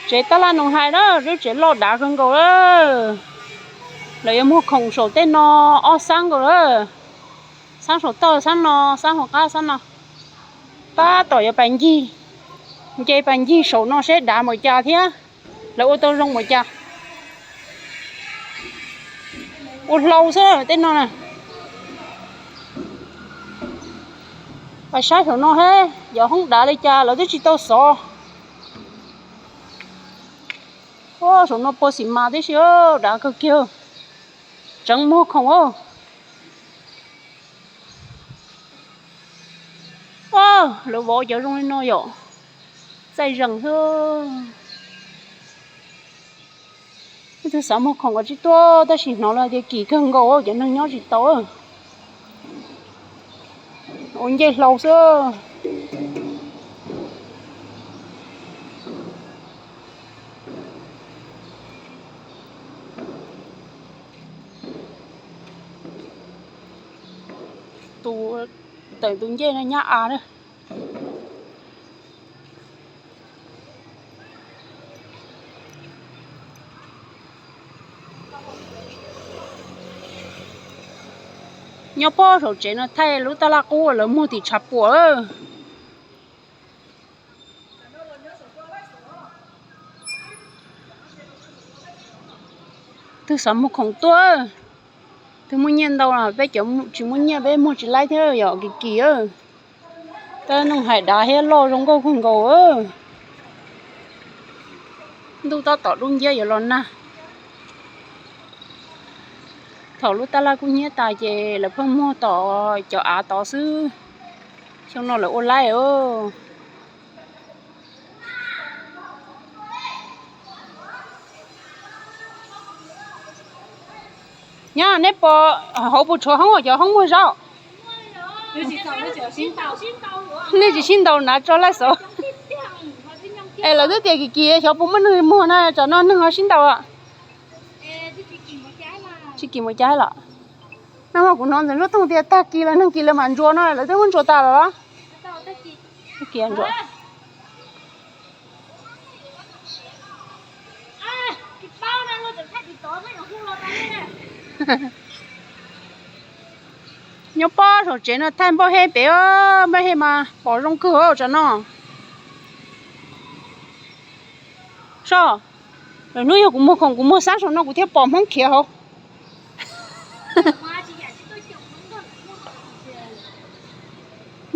Tsev tab laj Noos Hais na, lub tsev loj dav kawg nkaus la. Lawv yuav muag khoom saum tej no ob xab nkaus la. Xab saum toj xab no, xab hauv qab xab no. Tab tom yuav pais ncig, nce pais ncig saum no seb dav npaum cas thiab lawv ua tau zoo npaum cas. Ua hlau xwb tej no na. Pais saib saum no seb cov hoob dav li cas lawv twb tsis tau xov. Saum no pua xis mas tib si, dav kawg kiag. Tseev muag khoom. Lawv vov cov zoo li no yom, txaij zees xwb. Leej twg xav muag khoom los tsis tuaj, tab sis hnov lawv tias kim kawg nkaus cov neeg nyob tsis tau. Ua ncej hlau xwb. Tus, tawm tus ncej no nyab av na. Nyob pob saum tsev no thaij lub tab laj qub lawv muag tim tshav puam. Twg xav muag khoom tuaj, twg muaj nyiaj ntau, peb cov tsis muaj nyiaj peb muag tsis laib thiab yom, kim kim. Tab laj Noos Hais dav thiab loj zoo nkauj kawg nkaus. Ntuj tab tom dub nciab yuav los nag. Thaum lub tab laj kub hnyiab tas ces lawv pheej muag tom cov av tod xwb. Xyoo no lawv ua laib os. Nyab, neb pom hauv puas tshuav hoob, cov hoob muag zaub? Nej tsis sib ntaus na, tso laij xauv. Es lawv twb tias kim kim, xyov puas muaj neeg muag na, tsam no neeg ho sib ntaus. Tsis kim mus cas los? Nag hmo kuv hnov ntxawm Ntsuab Toog tias tag kis los neeg kim lawv mam ntsuas no, lawv twb muab ntsuas tas lawm los? Tag kis ntsuas. Nyob pob saum tsev no thaij npauj hej pem, npauj hej mas pom zoo kawg tsam no. Soj, lwm hnub yog kuv muag khoom kuv muag xab saum no kuv thiaj pom Hmoob khiav hauv.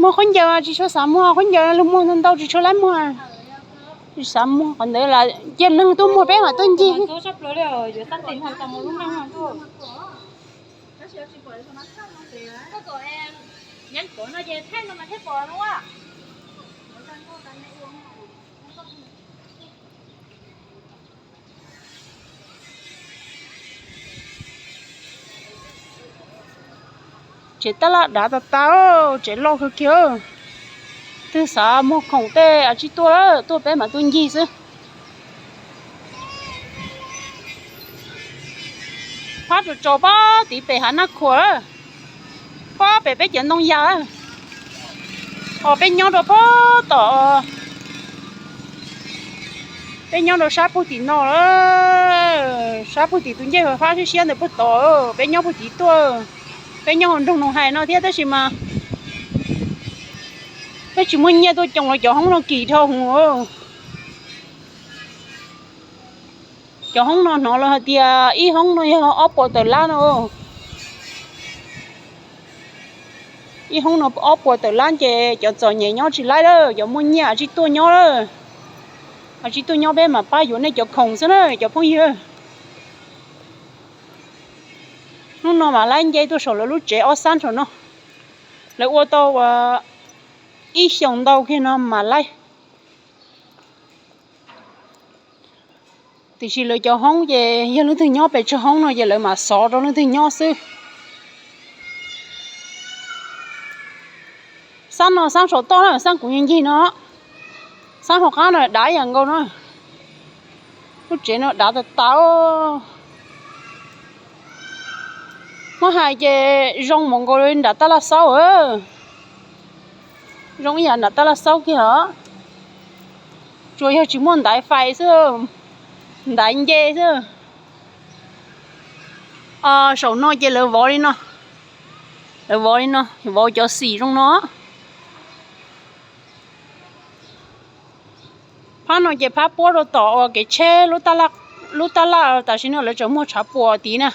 Muag khaub ncaws tsis tshua xav muag, khaub ncaws luag muag ntau ntau tsis tshua laib muag. Tsis xav muag qhov ntawd las cia neeg tuaj muag peb mam tuaj ncig. Tsev tab laj dav tas tas, tsev loj kawg kiag. Twg xav muag khoom tej a tsij tuaj, tuaj peb mam tuaj ncig xwb. Phab tsaus tsaus pob tid pem hav Naj Khuam, pob pem peb cov ntoo yas. Os, peb nyob rau pob tom, peb nyob rau sab puag tim no, sab puag tim tus ncej fab siab siab ntawd puag tod, peb nyob puag tid tuaj. Peb nyob hauv nroog Noos Hais no thiab tab sis mas peb tsis muaj nyiaj tuaj coo los cov hoob no kim dhau hwv. Cov hoob no hnov lawv hais tias ib hoob no yog ob puas tawm lab no. Ib hoob no ob puas tawm lab ces cov txom nyem nyob tsis laib lawm, cov muaj nyiaj a tsij tuaj nyob lawm. A tsij tuaj nyob peb mam pab yuav nej cov khoom xwb na cov phooj ywg. Hnub no mam laib nce tuaj saum lawv lub tsev ob xab saum no. Lawv ua tau ib xyoos ntau kiag no mam laib. Tiam sis lawv cov hoob ces yog leej twg nyob pes tsawg hoob no ces lawv mam xov rau leej twg nyob xwb. Xab no xab saum toj na, xab kuv ncig no, xab hauv qab no dav ib yam nkaus na. Lub tsev no dav tas tas. Muab hais ces zoo mus nkaus li nram Tab Laj Xaub, zoo ib yam nram Tab Laj Xaub kiag os. Tsuas yog tsis muaj ntaiv fais xwb, ntaiv nce xwb. Saum no ces lawv vov li no, lawv vov li no, vov cov xim zoo no. Phab no ces phab puab rau tom uas kev tsheb, lub taj laj tam sim no lawv tseem muag tshav puam tid na.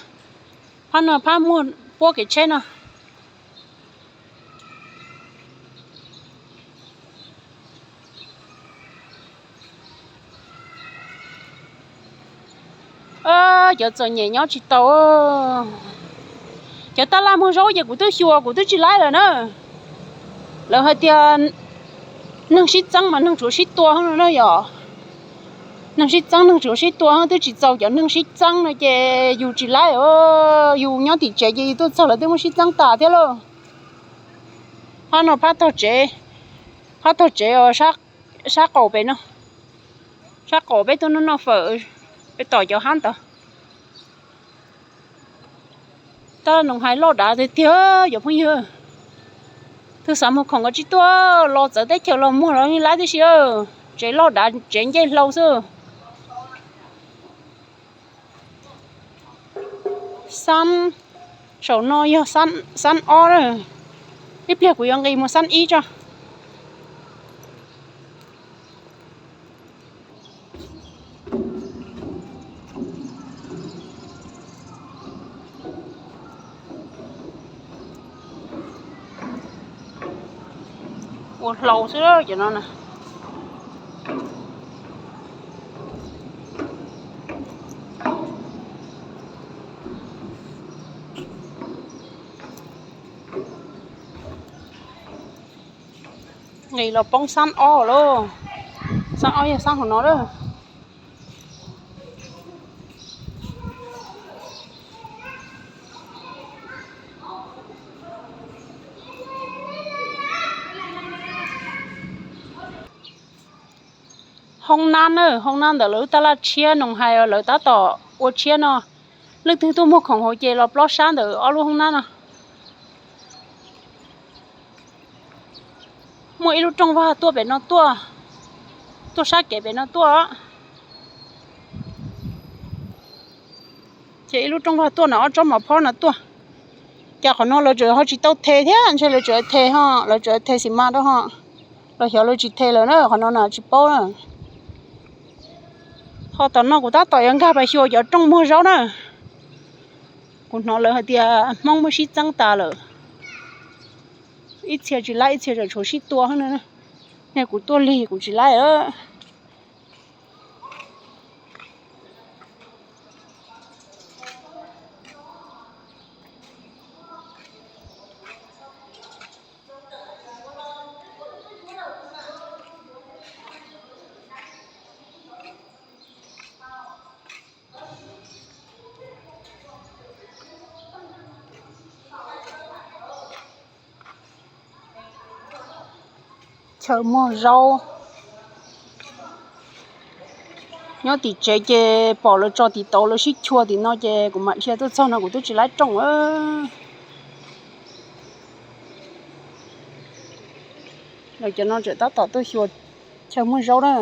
Phab no phab muag puab kev tsheb no. Cov txom nyem nyob tsis tau. Cov taj laj muag zaub ces kuv twb xyuas kuv twb tsis laib lawm na. Lawv hais tias neeg sib txeeb mas neeg tsuav sib tua no na yom. Neeg sib txeeb neeg tsuav sib tua, twb tsis txaus cov neeg sib txeeb no ces yus tsis laib, yus nyob tim tsev ces yus tuaj txog lawv twb muab sib txeeb tas thiab lauj. Phab no phab tog tsev, phab tog tsev sab qaum pem no, sab qaum peb tuaj noj noj fawm, peb tom cov hab ntawd. Tab noos hais loj dav tiag tiag cov phooj ywg. Twb xav muag khoom ko tsib tuaj los txawv teb chaws los muag los yeej laib tib si. Tsev loj dav tsev ncej hlau xwb. Xab, saum no yog xab ob na. Ib pliag kuv yuav nqis mus xab ib tso. Ua hlau xwb cov no na. Nqis los poob xab ob lauj. Xab ob yog xab hauv no lawm. Hoob nab na, hoob nab ntawm lawv lub taj laj tshiab, noos hais lawv tab tom ua tshiab no. Leej twg tuaj muag khoom hauv ces los plob sab ntawm ob lub hoob nab no. Muaj ib lub rooj vag tuaj pem no tuaj, tuaj sab kev pem no tuaj. Ces ib lub rooj vag tuaj no, ob tsob mov phob no tuaj. Cas qhov no lawv tseem ho tsis tau the thiab, ntshe lawv tseem the ho, lawv tseem the xis mas rau ho. Los xyov lawv tsis the lawm na, qhov no na tsis paub na. Ho tom no kuv tab tom yuav nkag pas xyuas cov rooj muag zaub na. Kuv hnov lawv hais tias Hmoob muab sib txeeb tas lawm. Ib txhia tsis laib, ib txhia tseem tshuav sib tua. Niag kuv tuaj lig kuv tsis laib. Chaw muag zaub. Nyob tim tsev ces pom lawv tso tim tauv lawv sib chua tim no ces kuv mam dhia tuaj txog no kuv twb tsis laib rooj. Lawv cov no tseem tab tom tuaj xyuas chaw muag zaub na.